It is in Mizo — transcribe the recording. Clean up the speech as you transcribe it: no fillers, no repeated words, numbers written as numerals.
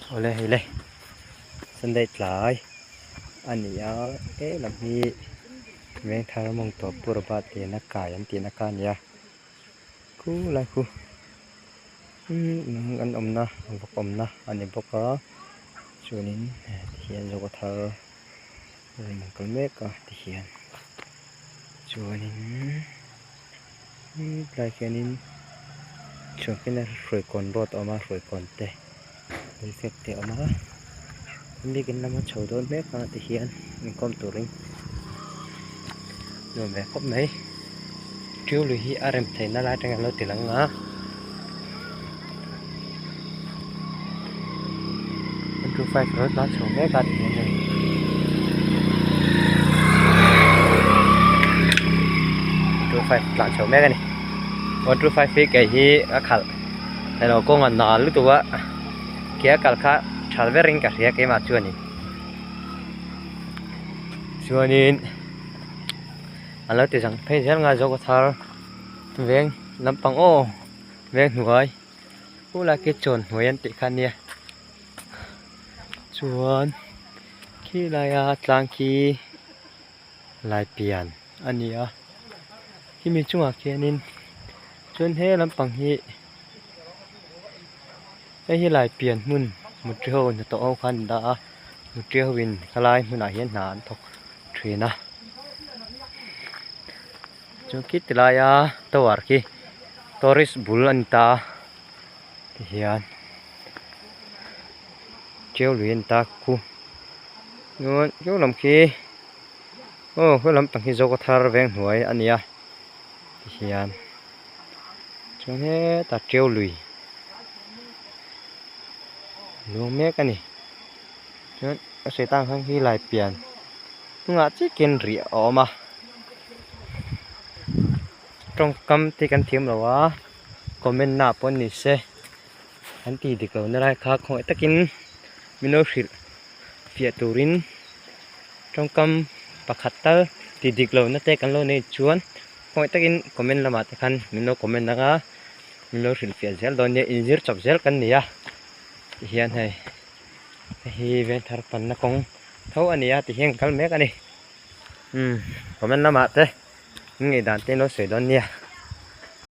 Awle hei le Sunday tlai a ni a he lam hi Vengthar mawng tawp Pu Robert liana kai an tihna kha a ni a khu lai khu umm an awmna vawk awmna a ni bawk a chuanin tihian zoka thar rawn kal mek a tihian chuanin tlaiah hianin chhuanpina hruaikawn road a awm a hruaikawn te lei te a awm a biakin lama chho dawn mek a tihian inkhawm turin nuam ve khawp mai tiu lui hi a rem theihna lai atangin an lo ti lang a one two five road a chho mek a tihian hei one two five tlan chho mek a ni one two five hi kei hi a khalh elo kawng a nal lutuk a ke a kal kha tha ber in ka hria keimah chuan in chuanin a lo ti zang phei zel ngai zawk a thar veng lampang aw veng hnuai khulai khi chawn hnuai an tih kha ania chuan khilaia tlang khi lai pian a ni a khimi chungah khianin chuan he lampang hi hei hi lai pian hmun mutri ho hnathawh ho khan an dah a mutri ho in helai hmunah hian hna an thawk thin a chuan khi ti laia tower khi tourist bul a ni ta a tihian tiau lui a ni ta khu chuan chu lam khi aw khu lampang hi zoka thar veng hnuai a ni a tihian chuan hetah tiau lui luang mek a ni chuan a sawi tang khan khi lai pian hnungah chikin rih a awm a tawngkam te kan thiam lo a comment na pawh ni se an tih dik lo na lai kha khawngaih takin min lo hrilh fiah turin tawngkam pakhat tal tih dik lo na te kan lo nei chuan khawngaih takin comment lamah te khan min lo comment ang a min lo hrilh fiah zel dawn nia inzir chawp zel kan ni a tihian hei hei hi Vengthar panna kawng tho a ni a tihian kal mek a ni umm comment lamah te in ngaihdan te in lo sawi dawn nia.